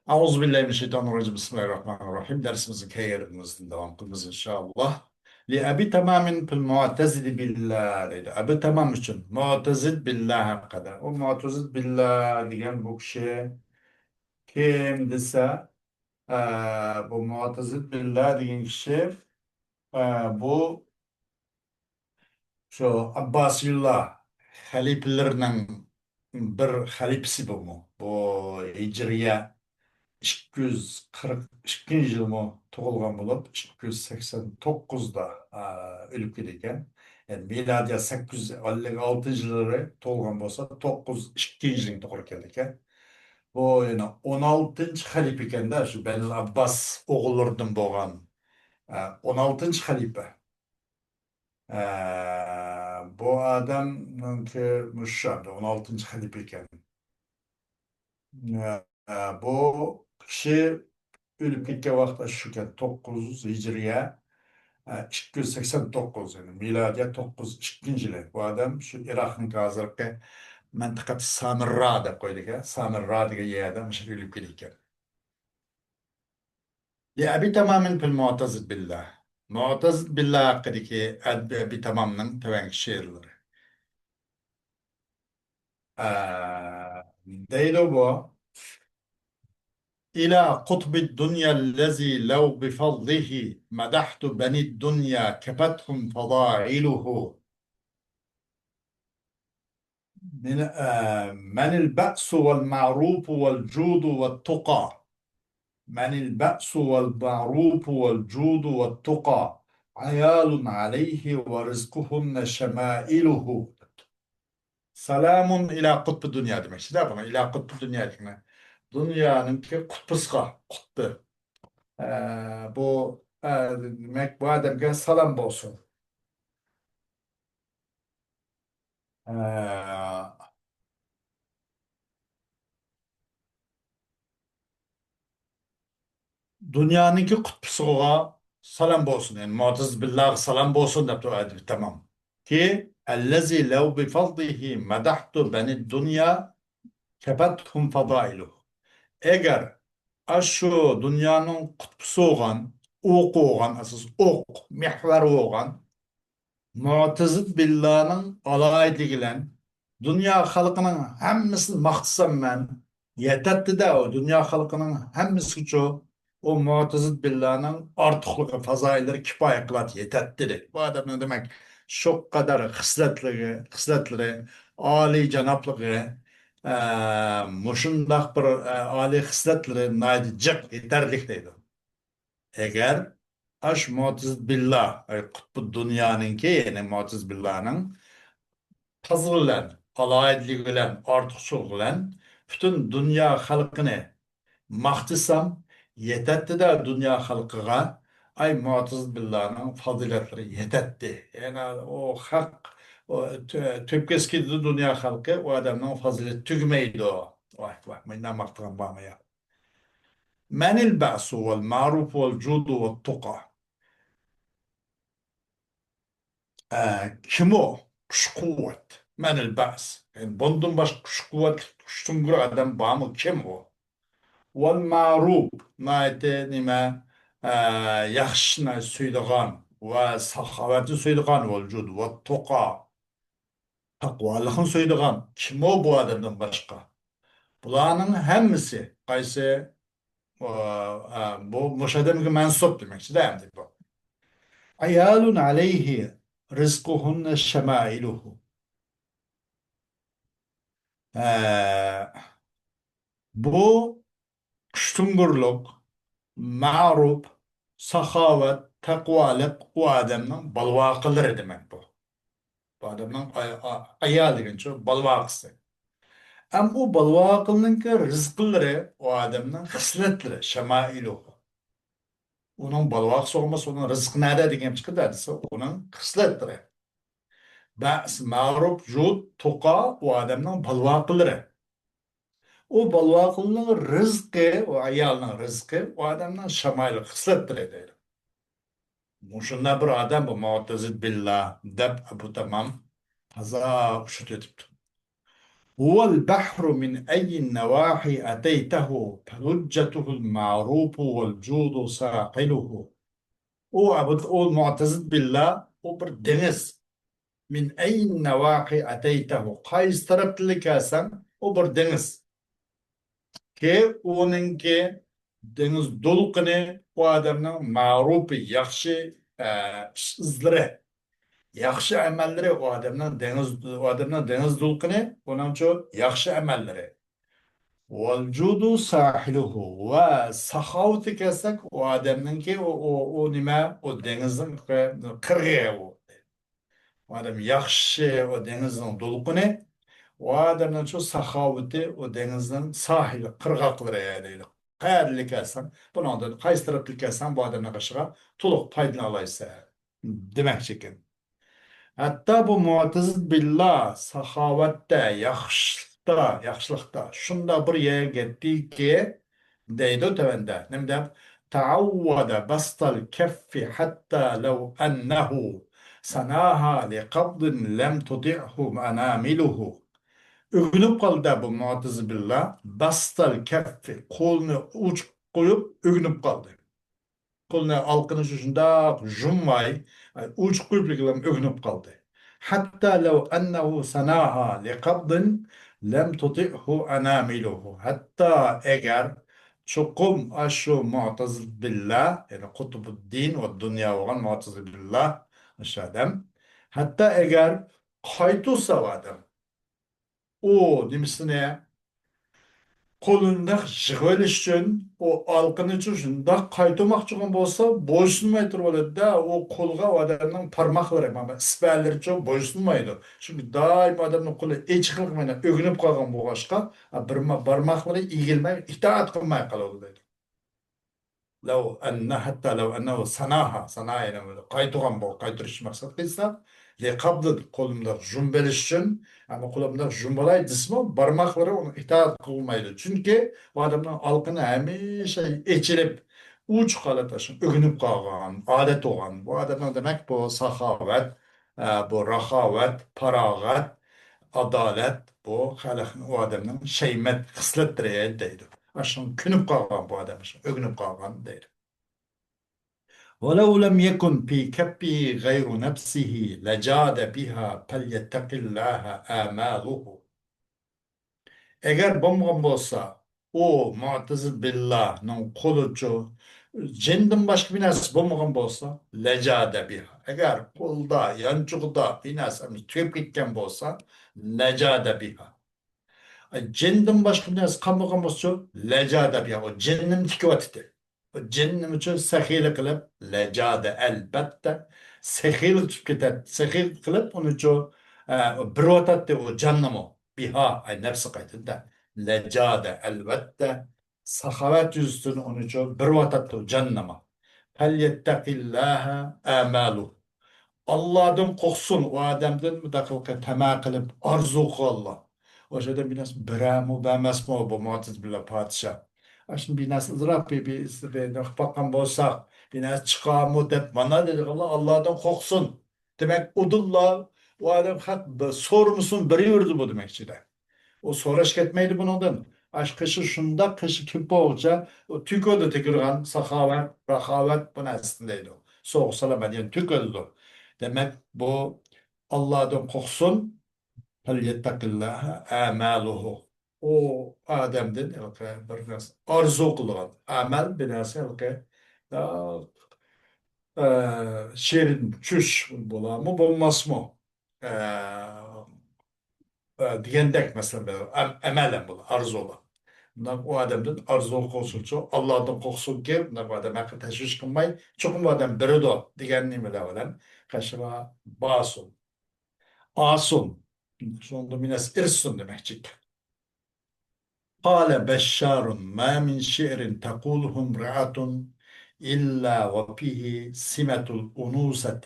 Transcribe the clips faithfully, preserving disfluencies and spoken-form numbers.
أعوذ بالله من الشيطان الرجيم. بسم الله الرحمن الرحيم. دەرسىمىزنى كەينىدىن داۋام قىلىمىز، ئىنشائاللا. لأبي تمام في المعتزد بالله دەيدۇ. ئەبۇ تامام ئۈچۈن، مۇئتەزىد بىللا ھەققىدە. ئۇ مۇئتەزىد بىللا دېگەن بۇ كىشى كىم دېسە، ئە، بۇ مۇئتەزىد بىللا دېگەن كىشى، ئە، بۇ شۇ ئابباسىيلار خەلىپىلىرىنىڭ بىر خەلىپىسى بۇمۇ. بۇ ھىجرىيە ئىككى يۈز قىرىق ئىككىنچى يىلمۇ تۇغۇلغان بولۇپ، ئىككى يۈز سەكسەن توققۇزدا، ئا، ئۆلۈپ كېتىدىكەن. يەنى مىلادىيە سەككىز يۈز ئەللىك ئالتىنچى يىللىرى تۇغۇلغان بولسا، توققۇز يۈز ئىككىنچى يىلىڭ توغرا كېلىدىكەن. بۇ يەنە ئون ئالتىنچى خەلىپە ئىكەن-دە، شۇ بەنىل ئابباس ئوغۇللىرىدىن بولغان، ئا، ئون ئالتىنچى خەلىپە. ئە، بۇ ئادەمنىڭكى مۇشۇ ئادەم، ئون ئالتىنچى خەلىپە ئىكەن. ئە، بۇ كىشى ئۆلۈپ كەتكەن ۋاقتى شۇكەن، توققۇز ھىجرىيە، ئە، ئىككى يۈز سەكسەن توققۇز، يەنى مىلادىيە توققۇز يۈز ئىككىنچى يىلى. بۇ ئادەم شۇ ئىراقنىڭكى ھازىرقى مەنتىقەت سامىررا دەپ قويىدىكەن. سامىررا دېگەن يەردە مۇشۇ ئۆلۈپ كەتكەن. لأبي تمام في المعتزد بالله. مۇئتەزىد بىللا ھەققىدىكى ئەبى تامامنىڭ تۆۋەنكى شېئىرلىرى. ئە، دەيدۇ بۇ، إلى قطب الدنيا الذي لو بفضله مدحت بني الدنيا كفتهم فضائله. من، ئە، من البأس والمعروف والجود والتقى. من البأس والمعروف والجود والتقى. عيال عليه ورزقهن شمائله. سلام إلى قطب الدنيا دېمەكچىدە بۇنى. إلى قطب الدنيا دېگىنى دۇنيانىڭكى قۇتبىسىغا، قۇتبى. ئە، بۇ، ئە، دېمەك، بۇ ئادەمگە سالام بولسۇن. ئە، دۇنيانىڭكى قۇتبىسىغا سالام بولسۇن. يەنى مۇئتەزىد بىللاغا سالام بولسۇن دەپتۇ ئەدىبى تامام. كى، الذي لو بفضله مدحت بني الدنيا كفتهم فضائله. ئەگەر ئاشۇ دۇنيانىڭ قۇتبىسى بولغان، ئوقى بولغان، ئاساس ئوق، مەھۋەر بولغان مۇئتەزىد بىللانىڭ ئالاھىدىلىكى بىلەن دۇنيا خەلقىنىڭ ھەممىسىنى ماختىسام مەن، يېتەتتى-دە، ئۇ دۇنيا خەلقىنىڭ ھەممىسىگىچۇ ئۇ مۇئتەزىد بىللانىڭ ئارتۇقلۇقى، پازايىللىرى كۇپايە قىلاتتى، يېتەتتى دەيدۇ. بۇ ئادەمنىڭ دېمەك شۇ قەدەر خىسلەتلىرى، خىسلەتلىرى، ئالىي جانابلىقى، ئە، مۇشۇنداق بىر، ئە، ئالىي خىسلەتلىرى ناھايىتى جىق، يېتەرلىك دەيدۇ. ئەگەر ئاش مۇئتەزىد بىللا، ئەي، قۇتبۇ دۇنيانىڭكى، يەنى مۇئتەزىد بىللانىڭ پازىلى بىلەن، ئالاھىدىلىكى بىلەن، ئارتۇقچىلىقى بىلەن پۈتۈن دۇنيا خەلقىنى ماختىسام، يېتەتتى-دە دۇنيا خەلقىگە، ئەي، مۇئتەزىد بىللانىڭ پازىلەتلىرى يېتەتتى. يەنى ئۇ خەق، ئۇ تۆ-، تۆپكەسكە كېتىدۇ دۇنيا خەلقى، ئۇ ئادەمنىڭ پازىلىتى تۈگىمەيدۇ. ۋاھ، ۋاھ، مۇنداق ماختىغان بارمۇ يا؟ من البأس والمعروف والجود والتقى. ئە، كىم ئۇ؟ كۈچ-قۇۋۋەت. من البأس. يەنى بۇندىن باشقا كۈچ-قۇۋۋەتلىك، كۈچتۈڭگۈر ئادەم بارمۇ؟ كىم ئۇ؟ والمعروف. ناھايىتى نېمە، ئە، ياخشىنى سۆيىدىغان ۋە ساخاۋەتنى سۆيىدىغان، والجود والتقى. تەقۋالىقنى سۆيىدىغان كىمۇ بۇ ئادەمدىن باشقا؟ بۇلارنىڭ ھەممىسى قايسى؟ ئا، ئا، بۇ مۇشۇ ئادەمگە مەنسۇپ دېمەكچىدە ئەمدى بۇ. عيال عليه رزقهن شمائله. ئە، بۇ كۈچتۈڭگۈرلۈك، مەرۇپ، ساخاۋەت، تەقۋالىق ئۇ ئادەمنىڭ بالىۋاقىلىرى دېمەك بۇ. بۇ ئادەمنىڭ ئاي-، ئا-، ئايال دېگەنچۇ، بالىۋاقىسى. ئەم ئۇ بالىۋاقىلىنىڭكى رىزقىلىرى ئۇ ئادەمنىڭ خىسلەتلىرى، شەمائىلۇ. ئۇنىڭ بالىۋاقىسى بولمىسا، ئۇنىڭ رىزقى نەدە دېگەن گەپ چىقىدۇ دېسە، ئۇنىڭ خىسلەتلىرى. بەس، مەرۇپ، جۇد، تۇقا، ئۇ ئادەمنىڭ بالىۋاقىلىرى. ئۇ بالىۋاقىلنىڭ رىزقى، ئۇ ئايالنىڭ رىزقى، ئۇ ئادەمنىڭ شامايلىق خىسلەتلىرى دەيدۇ. مۇشۇنداق بىر ئادەم بۇ مۇئتەزىد بىللا دەپ ئەبۇ تامام تازا ئۇششۇق ئېتىپتۇ. هو البحر من أي النواحي أتيته فلجته المعروف والجود ساحله. ئۇ ئەبۇ، ئۇ مۇئتەزىل بىللا، ئۇ بىر دېڭىز. من أي النواحي أتيته، قايسى تەرەپتىن كەلسەڭ، ئۇ بىر دېڭىز. كى، ئۇنىڭكى دېڭىز دولقۇنى ئۇ ئادەمنىڭ مەرۇپى، ياخشى، ئە، ئىش ئىزلىرى، ياخشى ئەمەللىرى ئۇ ئادەمنىڭ دېڭىز، ئۇ ئادەمنىڭ دېڭىز دولقۇنى، ئۇنىڭچۇ ياخشى ئەمەللىرى. والجود ساحله، ۋە ساخاۋىتى كەلسەك، ئۇ ئادەمنىڭكى ئۇ، ئۇ، ئۇ نېمە، ئۇ دېڭىزنىڭ قىرغىقى ئۇ. ئۇ ئادەم ياخشى، ئۇ دېڭىزنىڭ دولقۇنى، ئۇ ئادەمنىڭ شۇ ساخاۋىتى، ئۇ دېڭىزنىڭ ساھىلى، قىرغاقلىرى دەيدۇ. قەيەردىن كەلسەڭ، بۇنىڭدىن قايسى تەرەپتىن كەلسەڭ، بۇ ئادەمنىڭ قېشىغا تولۇق پايدىلىنالايسەن دېمەكچىكەن. ھەتتا بۇ مۇئتەزىل بىللا ساخاۋەتتە، ياخشىلىقتا، ياخشىلىقتا شۇنداق بىر يەرگە يەتتىكى، دەيدۇ تۆۋەندە. نېمە دەپ؟ تعود بسط الكف حتى لو أنه سناها لقبض لم تطعه أنامله. ئۆگىنىپ قالدى بۇ مۇئتەزىلە بىللا. بسط الكف، قولىنى ئوچۇق قويۇپ ئۆگىنىپ قالدى. قولىنى ئالقىنى شۇنداق يۇمماي، ئوچۇق قويۇپلا ئۆگىنىپ قالدى. حتى لو أنه سناها لقبض لم تطعه أنامله. ھەتتا ئەگەر چوقۇم ئاشۇ مۇئتەزىلە بىللا، يەنى قۇتۇبۇددىن ۋە دۇنيا بولغان مۇئتەزىلە بىللا، ئاشۇ ئادەم، ھەتتا ئەگەر قايتۇرسا ئۇ ئادەم، ئۇ نېمىسىنى، قولىنى يىغىۋېلىش ئۈچۈن ئۇ ئالقىنىچۇ شۇنداق قايتۇرماقچى بولسا، بويسۇنماي تۇرۇۋالىدۇ-دە، ئۇ قولغا ئۇ ئادەمنىڭ بارماقلىرى، مانا ئىسپەللىرىچۇ بويسۇنمايدۇ. چۈنكى دائىم ئادەمنىڭ قولى ئېچىقلىق بىلەن ئۆگىنىپ قالغان بولغاچقا، بىر ما-، بارماقلىرى ئېگىلمەي، ئىتائەت قىلماي قالىدۇ دەيدۇ. لو أن، حتى لو أنه سناها، سنا يەنى قايتۇرغان بول-، قايتۇرۇشنى مەقسەت قىلسا، لقبض، قولۇمدا يۇمۇۋېلىش ئۈچۈن، ئەمما قولۇمدا يۇمۇۋالاي دېسىمۇ، بارماقلىرى ئۇنى ئىتائەت قىلمايدۇ. چۈنكى ئۇ ئادەمنىڭ ئالقىنى ھەمىشە ئېچىلىپ، ئوچۇق ھالەتتە شۇ ئۆگىنىپ قالغان، ئادەت بولغان. بۇ ئادەمنىڭ دېمەك بۇ ساخاۋەت، ئە، بۇ راخاۋەت، پاراغەت، ئادالەت، بۇ خەلقنىڭ، ئۇ ئادەمنىڭ شەيمەت خىسلەتلىرى دەيدۇ. ئاشۇنىڭغا كۆنۈپ قالغان بۇ ئادەم، ئاشۇنى ئۆگىنىپ قالغان دەيدۇ. ولو لم يكن في كفه غير نفسه لجاد بها فليتق الله آماله. ئەگەر بولمىغان بولسا، ئۇ مۇئتەزىلە بىللانىڭ قولىچۇ، جىندىن باشقا بىر نەرسە بولمىغان بولسا، لجاد بها. ئەگەر قولدا، يانچۇقىدا بىر نەرسە تۈگەپ كەتكەن بولسا، لجاد بها. جىندىن باشقا بىر نەرسە قالمىغان بولسىچۇ، لجاد بها. ئۇ جىننىمۇ تىكىۋاتىتتى. جىننىمۇچۇ سېخىيلىق قىلىپ، لجاد، ئەلۋەتتە، سېخىيلىق تۇتۇپ كېتەتتى. سېخىيلىق قىلىپ، ئۇنىچۇ، ئە، بېرىۋاتاتتى ئۇ جاننىمۇ. بها، ئەي، نەپسى قايتىدۇ-دە. لجاد، ئەلۋەتتە، ساخاۋەت يۈزىسىدىن ئۇنىچۇ بېرىۋاتاتتى ئۇ جاننىمۇ. فليتق الله آماله. ئاللادىن قورقسۇن، ئۇ ئادەمدىن مۇنداق قىلىپ تەمە قىلىپ، ئارزۇ قىلغانلار. ئاشۇ ئادەم بىر نەرسە بېرەرمۇ، بەرمەسمۇ بۇ مۇئتەزىلە بىللا پادىشاھ؟ ئاشۇ بىر نەرسە ئىزراپ بىر، بىر، بىر، بىر نېمە قىلىپ باققان بولساق، بىر نەرسە چىقارمۇ دەپ، مانا دېگەنلەر ئاللادىن قورقسۇن. دېمەك، ئۇدۇللا ئۇ ئادەم خەق بىر سورىمىسۇن، بېرىۋېرىدۇ بۇ دېمەكچىدە. ئۇ سوراش كەتمەيدۇ بۇنىڭدىن. ئاشۇ قېشى شۇنداق قېشى كېلىپ بولغۇچە، ئۇ تۆكۈلدى تۆكۈلگەن ساخاۋەت، راخاۋەت بۇ نەرسىنى دەيدۇ. سوغۇق سالام دېگەن تۆكۈلىدۇ. دېمەك، بۇ ئاللادىن قورقسۇن، فليتق الله آماله. ئۇ ئادەمدىن ھېلىقى بىر نەرسە ئارزۇ قىلىدىغان ئەمەل، بىر نەرسە ھېلىقى، ئە، ئە، شېرىن چۈش بولارمۇ، بولماسمۇ؟ ئە، ئە، دېگەندەك، مەسىلەن، بىر ئەم-، ئەمەل ھەم بولار، ئارزۇلار. مۇنداق ئۇ ئادەمدىن ئارزۇ قىلسۇنچۇ، ئاللادىن قورقسۇنكى، مۇنداق ئۇ ئادەم ھەققىدە تەشۋىش قىلماي، چوقۇم ئۇ ئادەم بېرىدۇ دېگەن نېمىلەر بىلەن قېشىغا بارسۇن. ئاسۇن. شۇنىڭدا مىنەس ئىرسۇن دېمەكچىكەن. قال بشار: ما من شعر تقوله امرأة إلا وفيه سمة الأنوثة.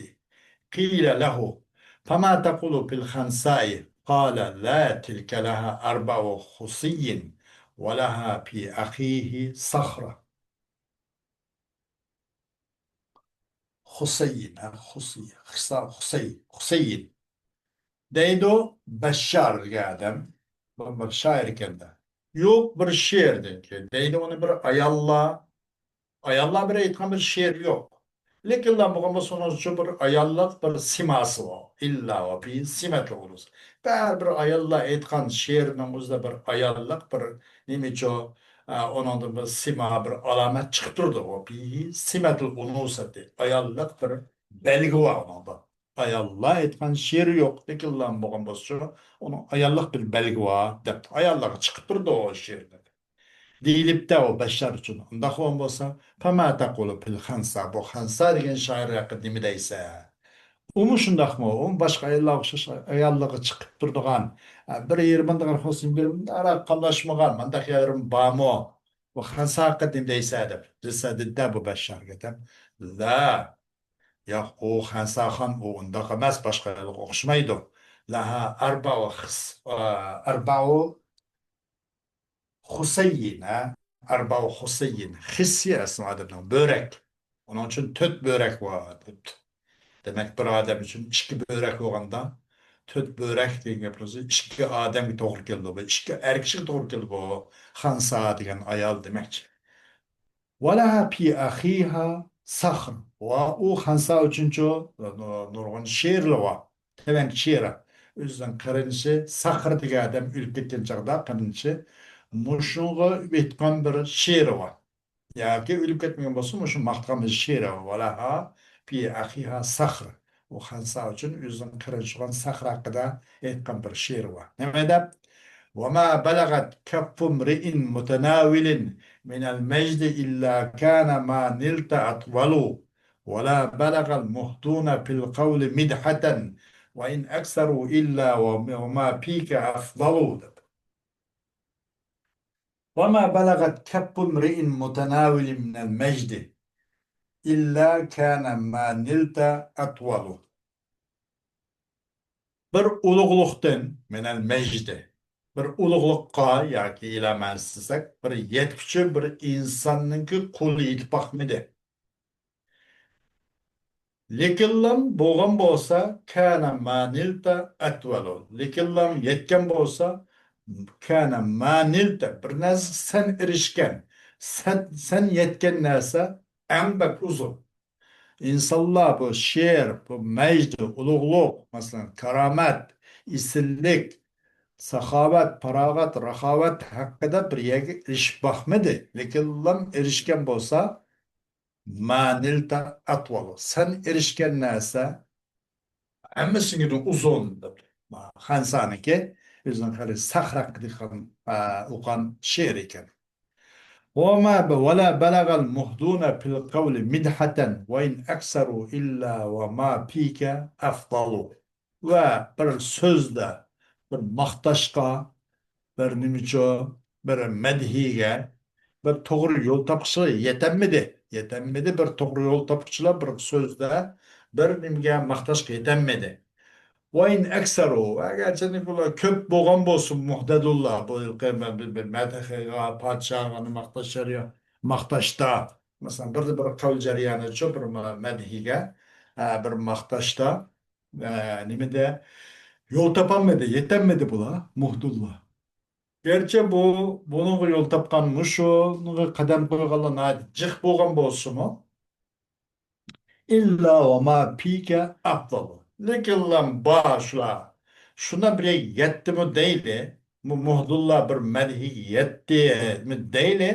قيل له: فما تقول في الخنساء؟ قال: لا، تلك لها أربع خصي ولها في أخيه صخرة. خۇسەييىن، ھە، خۇسەي-، خىسا-، خۇسەي-، خۇسەييىن. دەيدۇ، بەششار دېگەن ئادەم. بۇ بىر شائىر ئىكەن-دە. يوق، بىر شېئىردىن كېيىن دەيدۇ، ئۇنى بىر ئاياللار، ئاياللار بىر ئېيتقان بىر شېئىر يوق. لېكىنلا بولغان بولسا، ئۇنىڭ ئۈچۈن بىر ئاياللىق بىر سىماسى بار. ئىللا ۋە پى سىمەتلىك ئۇلۇس. بەرىبىر ئاياللار ئېيتقان شېئىرنىڭ ئۆزىدە بىر ئاياللىق بىر نېمىچۇ، ئە، ئۇنىڭدىن بىر سىما، بىر ئالامەت چىقىپ تۇرىدۇ. ۋە پى سىمەتلىك ئۇلۇسەتى. ئاياللىق بىر بەلگە بار ئۇنىڭدا. ئاياللار ئېيتقان شېئىرى يوق، لېكىنلا بولغان بولسىچۇ، ئۇنىڭ ئاياللىق بىر بەلگە بار، دەپتۇ. ئاياللارغا چىقىپ تۇرىدۇ ئۇ شېئىرلىرى. دېيىلىپتە ئۇ بەششار ئۈچۈن. ئۇنداق بولغان بولسا، فما تەقۇلۇ فىل خەنسا، بۇ خەنسا دېگەن شائىر ھەققىدە نېمە دەيسەن؟ ئۇمۇ شۇنداقمۇ؟ ئۇمۇ باشقا ئاياللارغا ئوخشاش ئاياللارغا چىقىپ تۇرىدىغان، ئە، بىر يېرىمىن دېگەن خوسۇم بىر ئاراق قاملاشمىغان مانداق يېرىم بارمۇ؟ بۇ خەنسا ھەققىدە نېمە دەيسەن؟ دەپ دېسە، دېدى بۇ بەششارغا دەپ. لا، ياق، ئۇ خەنساخان، ئۇ ئۇنداق ئەمەس، باشقا ئايالغا ئوخشىمايدۇ. لەھا ئەربەئۇ خىس-، ئە، ئەربەئۇ خۇسەييىن، ھە؟ ئەربەئۇ خۇسەييىن. خىسسى ئەسلى ئادەمنىڭ بۆرەك. ئۇنىڭ ئۈچۈن تۆت بۆرەك بار، دەپتۇ. دېمەك، بىر ئادەم ئۈچۈن ئىككى بۆرەك بولغاندا، تۆت بۆرەك دېگەن گەپ بولسا، ئىككى ئادەمگە توغرا كېلىدۇ. بۇ ئىككى ئەر كىشىگە توغرا كېلىدۇ، بۇ خەنسا دېگەن ئايال دېمەكچى. ولها في أخيها صخر. ۋە ئۇ خەنسا ئۈچۈنچۇ نۇرغۇن شېئىرلىرى بار. تۆۋەنكى شېئىرى. ئۆزىنىڭ قېرىندىشى سەخر دېگەن ئادەم ئۆلۈپ كەتكەن چاغدا قېرىندىشى مۇشۇنىڭغا ئېيتقان بىر شېئىرى بار. ياكى ئۆلۈپ كەتمىگەن بولسا، مۇشۇ ماختىغان بىر شېئىرى بار. ولها في أخيها صخر. ئۇ خەنسا ئۈچۈن ئۆزىنىڭ قېرىندىشى بولغان سەخر ھەققىدە ئېيتقان بىر شېئىرى بار. نېمە دەپ؟ وما بلغت كف امرئ متناول من المجد إلا كان ما نلت أطول، ولا بلغ المهدون في القول مدحة وإن أكثروا إلا وما فيك أفضل، دەپ. وما بلغت كف امرئ متناول من المجد إلا كان ما نلت أطول. بىر ئۇلۇغلۇقتىن، مىنەل مەجدى، بىر ئۇلۇغلۇققا ياكى ئىلا مەنىسى دېسەك، بىر يەتكۈچى بىر ئىنساننىڭكى قولى يېتىپ باقمىدى. لېكىنلام بولغان بولسا، كان ما نلت أطول. لېكىنلام يەتكەن بولسا، كان ما نلت، بىر نەرسىگە سەن ئېرىشكەن، سەن، سەن يەتكەن نەرسە ئەڭ بەك ئۇزۇن. ئىنسانلار بۇ شېئىر، بۇ مەجدى، ئۇلۇغلۇق، مەسىلەن، كارامەت، ئېسىللىك، ساخاۋەت، پاراغەت، راخاۋەت ھەققىدە بىر يەرگە ئېرىشىپ باقمىدى. لېكىنلام ئېرىشكەن بولسا، ما نلت أطول. سەن ئېرىشكەن نەرسە ھەممىسىنىڭكىدىن ئۇزۇن، دەپ. خەنسانىڭكى ئۆزىنىڭ خېلى سەخر ھەققىدە قىلغان، ئە، ئوقۇغان شېئىر ئىكەن. وما ب-، ولا بلغ المهدون في القول مدحة وإن أكثروا إلا وما فيك أفضل. ۋە بىر سۆزدە، بىر ماختاشقا، بىر نېمىچۇ، بىر مەدھىيگە، بىر توغرا يول تاپقۇچىغا يېتەلمىدى. يېتەلمىدى، بىر توغرا يول تاپقۇچىلار بىر سۆزدە، بىر نېمىگە ماختاشقا يېتەلمىدى. وإن أكثروا، ئەگەرچە بۇلار كۆپ بولغان بولسۇن، مۇھدەدۇللا، بۇ يىلقى مەدھىيگە، پادىشاھقا ماختاش جەريانى، ماختاشتا، مەسىلەن، بىردە بىر قەۋل جەريانىچۇ، بىر مە-، مەدھىيگە، ئە، بىر ماختاشتا، ئە، نېمىدە، يول تاپالمىدى، يېتەلمىدى بۇلار، مۇھدۇللا. گەرچە بۇ، بۇنىڭغا يول تاپقان، مۇشۇنىڭغا قەدەم قويغانلار ناھايىتى جىق بولغان بولسىمۇ، إلا وما فيك أفضل. لېكىنلا بار شۇلار. شۇنداق بىر يەتتىمۇ دەيلى، مۇ-، مۇھدۇللا بىر مەدھىيگە يەتتىمۇ دەيلى.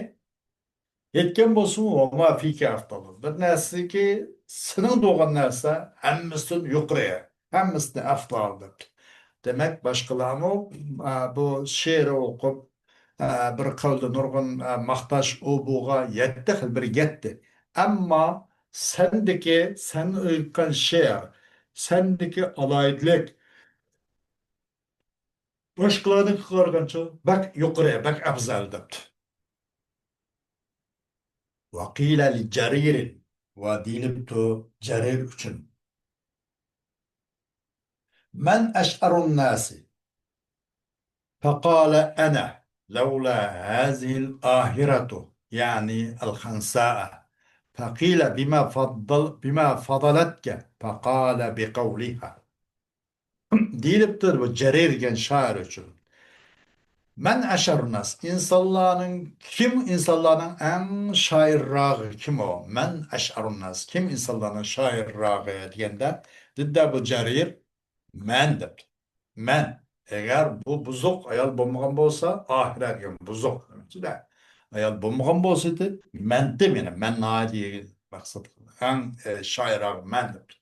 يەتكەن بولسىمۇ، وما فيك أفضل. بىر نەرسىكى، سېنىڭدە بولغان نەرسە ھەممىسىدىن يۇقىرى، ھەممىسىدىن ئەفزال دەپتۇ. دېمەك، باشقىلارمۇ، ئا، بۇ شېئىر ئوقۇپ، ئا، بىر قەۋلدە نۇرغۇن، ئا، ماختاش ئۇ بۇغا يەتتى خىل بىر يەتتى. ئەمما سەندىكى، سەن ئېيتقان شېئىر، سەندىكى ئالاھىدىلىك، باشقىلارنىڭكىگە قارىغانچە بەك يۇقىرى، بەك ئەفزەل دەپتۇ. وقيل لجرير، ۋە دېيىلىپتۇ جەرىر ئۈچۈن. من أشعر الناس؟ فقال أنا، لولا هذه الآهرة، يعني الخنساء. فقيل بما فضل-، بما فضلتك؟ فقال بقولها. دېيىلىپتۇ بۇ جەرىر دېگەن شائىر ئۈچۈن. مەن ئەشئەرۇنناس، ئىنسانلارنىڭ، كىم ئىنسانلارنىڭ ئەڭ شائىرراغى كىم ئۇ؟ مەن ئەشئەرۇنناس، كىم ئىنسانلارنىڭ شائىرراغى دېگەندە، دېدى بۇ جەرىر، مەن دەپتۇ. مەن. ئەگەر بۇ بۇزۇق ئايال بولمىغان بولسا، ئاھىرە دېگەن بۇزۇق دېمەكچىدە. ئايال بولمىغان بولسا ئىدى، مەندىم يەنە، مەن ناھايىتى مەقسەت ئەڭ، ئە، شائىرراغى مەن دەپتۇ.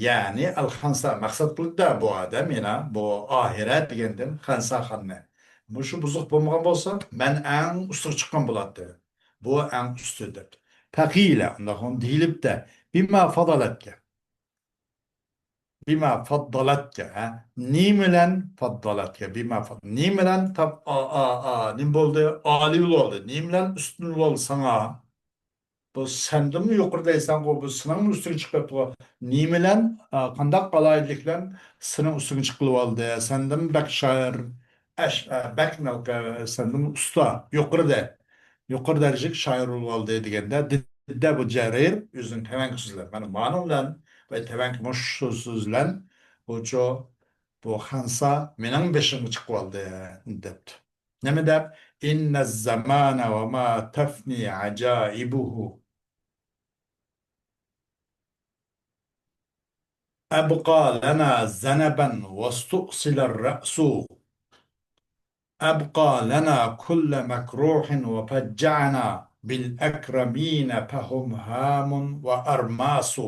يەنى ئەل خەنسا مەقسەت قىلدى بۇ ئادەم يەنە بۇ ئاھىرە دېگەندىن خەنسا خاننى. مۇشۇ بۇزۇق بولمىغان بولسا، مەن ئەڭ ئۈستىگە چىققان بولاتتى. بۇ ئەڭ ئۈستى دەپتۇ. پەقىلە، ئۇنداق دېيىلىپتە. بىما فادالەتكە. بىما فاددالەتكە، ھە؟ نېمە بىلەن فاددالەتكە؟ بىما فاد-، نېمە بىلەن تاپ-، ئا، ئا، ئا، نېمە بولدى؟ ئالىي بولدى. نېمە بىلەن ئۈستۈن بولدى ساڭا؟ بۇ سەندىنمۇ يۇقىرى دەيسەنغۇ، بۇ سېنىڭمۇ ئۈستۈڭگە چىقىپ كەتتىغۇ. نېمە بىلەن، ئا، قانداق ئالاھىدىلىك بىلەن سېنىڭ ئۈستۈڭگە چىققىلى بولدى؟ سەندىن بەك شائىر، ئەش-، ئە، بەك نەلقە، سەندىن ئۇستا، يۇقىرىدە. يۇقىرى دەرىجىلىك شائىر بولۇۋالدى دېگەندە، دېدى بۇ جەرىر ئۆزىنىڭ تەۋەڭكى سۆزى بىلەن. مانا مۇنىڭ بىلەن ۋە تەۋەڭكى مۇشۇ سۆز بىلەن بۇچۇ، بۇ خەنسا مېنىڭ بېشىمغا چىقىۋالدى دەپتۇ. نېمە دەپ؟ إن الزمان وما تفني عجائبه أبقى لنا ذنبا واستؤصل الرأس. أبقى لنا كل مكروح وفجعنا بالأكرمين فهم هام وأرماس.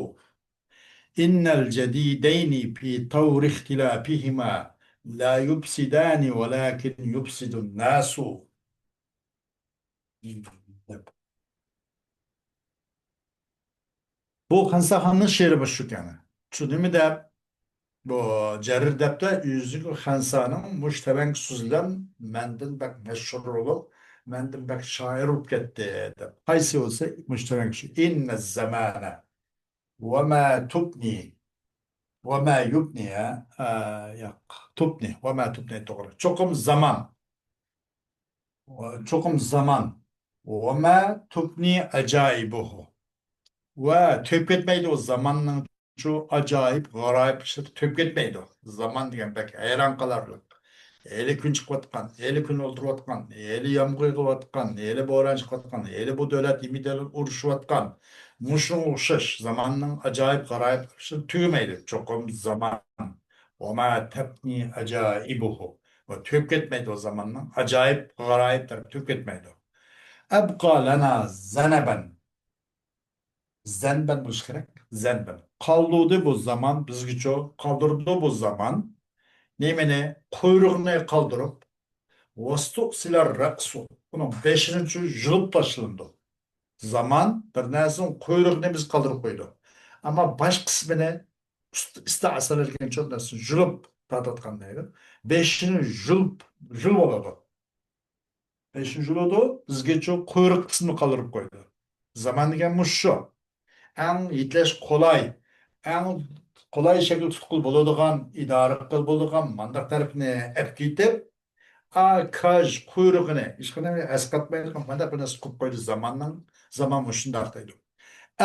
إن الجديدين في طور اختلافهما لا يفسدان ولكن يفسد الناس. بۇ خەنساخاننىڭ شېئىرى بۇ شۇ كەنە. شۇ نېمە دەپ، بۇ جەرىر دەپتە، ئۆزىگە خەنسانىڭ مۇشۇ تەۋەڭكى سۆزلەم مەندىن بەك مەشھۇر بولۇپ، مەندىن بەك شائىر بولۇپ كەتتى دەپ. قايسى بولسا مۇشۇ تەۋەڭكى شۇ. إن الزمان وما تبني وما يبني، ھە؟ ئە، ياق، تبني، وما تبني توغرا. چوقۇم زامان. چوقۇم زامان. وما تبني عجائبه. ۋە تۈگەپ كەتمەيدۇ ئۇ زاماننىڭ شۇ ئاجايىپ، غارايىپ ئىشلىرى تۈگەپ كەتمەيدۇ. زامان دېگەن بەك ھەيران قالارلىق. ھېلى كۈن چىقىۋاتقان، ھېلى كۈن ئولتۇرۇۋاتقان، ھېلى يامغۇر يېغىۋاتقان، ھېلى بوران چىقىۋاتقان، ھېلى بۇ دۆلەت يېمە دۆلەت ئۇرۇشۇۋاتقان. مۇشۇنىڭغا ئوخشاش زاماننىڭ ئاجايىپ، غارايىپ ئىشلىرى تۈگىمەيدۇ. چوقۇم زامان. وما تبني عجائبه. ۋە تۈگەپ كەتمەيدۇ ئۇ زاماننىڭ ئاجايىپ، غارايىپ تەرىپى تۈگەپ كەتمەيدۇ. أبقى لنا ذنبا. زەنبەن بولۇشى كېرەك. زەنبەن. قالدۇردى بۇ زامان بىزگىچۇ. قالدۇردى بۇ زامان. نېمىنى؟ قۇيرۇقنى قالدۇرۇپ. واستؤصل الرأس. ئۇنىڭ بېشىنىچۇ يۇلۇپ تاشلىنىدۇ. زامان بىر نەرسىنىڭ قۇيرۇقىنى بىز قالدۇرۇپ قويىدۇ. ئەمما باش قىسمىنى ئۈست-، ئىستەئسەلەرگىچۇ نەرسىنى يۇلۇپ تارتىۋاتقان دەيدۇ. بېشىنى يۇلۇپ، يۇلۇۋالىدۇ. بېشىنى يۇلىدۇ، بىزگىچۇ قۇيرۇق قىسمىنى قالدۇرۇپ قويىدۇ. زامان دېگەن مۇشۇ شۇ. ئەڭ يېتىلەش قولاي، ئەڭ قولاي شەكىل تۇتقىلى بولىدىغان، ئىدارە قىلغىلى بولىدىغان مانداق تەرىپىنى ئەپ كېتىپ، ئا، كاج قۇيرۇقىنى، ھېچقانداق ئەسقاتمايدىغان مانداق بىر نەرسە قىلىپ قويدى زاماننىڭ، زامان مۇشۇنداق دەيدۇ.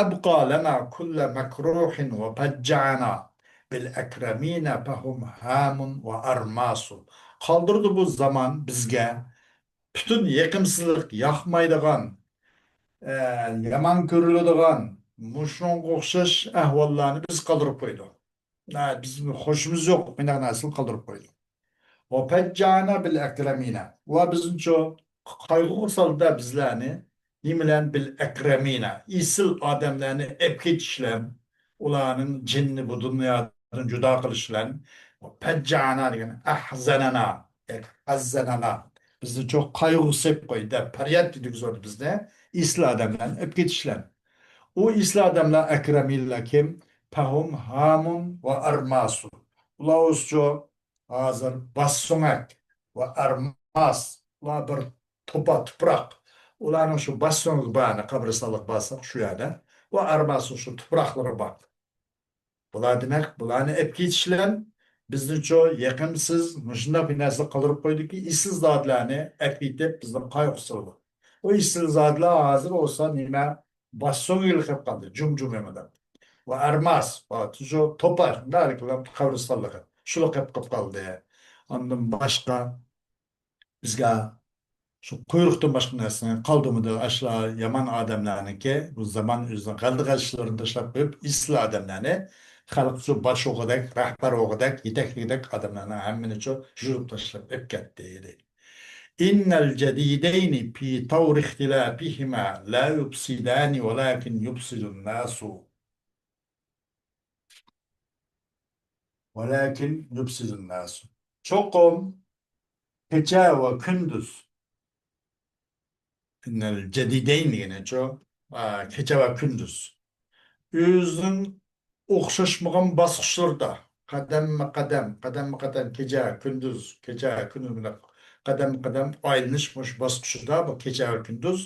أبقى لنا كل مكروح وفجعنا بالأكرمين فهم هام وأرماس. قالدۇردى بۇ زامان بىزگە پۈتۈن يېقىمسىزلىق، ياقمايدىغان، ئە، يامان كۆرۈلىدىغان مۇشۇنىڭغا ئوخشاش ئەھۋاللارنى بىز قالدۇرۇپ قويدۇق. ئە، بىز خوشىمىز يوق، مۇنداق نەرسىلەرنى قالدۇرۇپ قويدۇق. وفجعنا بالأكرمين. ۋە بىزنىچۇ قايغۇغا سالدى بىزلەرنى. نېمە بىلەن؟ بالأكرمين. ئېسىل ئادەملەرنى ئەپ كېتىش بىلەن، ئۇلارنىڭ جېنىنى بۇ دۇنيادىن جۇدا قىلىش بىلەن. فجعنا دېگەن أحزننا، ياكى حزننا. بىزنىچۇ قايغۇغا سېلىپ قويدى، دەپ پەرياد يېتىگۈزۈۋاتىدۇ بىزنى. ئېسىل ئادەملەرنى ئەپ كېتىش بىلەن. ئۇ ئېسىل ئادەملەر، ئەكرەمىنلەر كىم؟ فهم هام وأرماس. ئۇلار ئۆزىچۇ ھازىر باس سۆڭەك ۋە ئەرماس، ئۇلار بىر توپا، تۇپراق. ئۇلارنىڭ شۇ باس سۆڭىكى بار، قەبرىستانلىققا بارساق شۇ يەردە. ۋە ئەرماس شۇ تۇپراقلىرى بار. بۇلار دېمەك، بۇلارنى ئەپ كېتىش بىلەن بىزنىچۇ يېقىمسىز مۇشۇنداق بىر نەرسە قالدۇرۇپ قويدۇكى، ئېسىل زادىلەرنى ئەپ كېتىپ بىزنى قايغۇسىرىدۇ. ئۇ ئېسىل زادىلەر ھازىر بولسا نېمە، باس سۆڭىكى قېلىپ قالدى، جۇم-جۇم يامىداپ. ۋە ئەرماس، ۋە شۇ توپا، قەبرىستانلىقى، شۇلار قېلىپ قالدى. ئاندىن باشقا بىزگە شۇ قۇيرۇقتىن باشقا نەرسىنى قالدۇرمىدى. ئاشۇلار يامان ئادەملەرنىڭكى، بۇ زامان ئۆزىنىڭ غەلىتە-غەلىتىلىرىنى تاشلاپ قويۇپ، ئېسىل ئادەملەرنى خەلق شۇ باش ئوغىدەك، رەھبەر ئوغىدەك، يېتەكلىكىدەك ئادەملەرنى ھەممىنى شۇ يۇلۇپ تاشلاپ ئېلىپ كەتتى، دەيدۇ. إن الجديدين في طور اختلافهما لا يفسدان ولكن يفسد الناس. ولكن يفسد الناس. چوقۇم كېچە ۋە كۈندۈز. إن الجديدين دېگىنىچۇ؟ ئا، كېچە ۋە كۈندۈز. ئۆزىنىڭ ئوخشاشمىغان باسقۇچلىرىدا، قەدەممۇ قەدەم، قەدەممۇ قەدەم، كېچە، كۈندۈز، كېچە، كۈندۈز بىلەن قەدەممۇ قەدەم ئايلىنىش مۇشۇ باسقۇچىدا، بۇ كېچە ۋە كۈندۈز،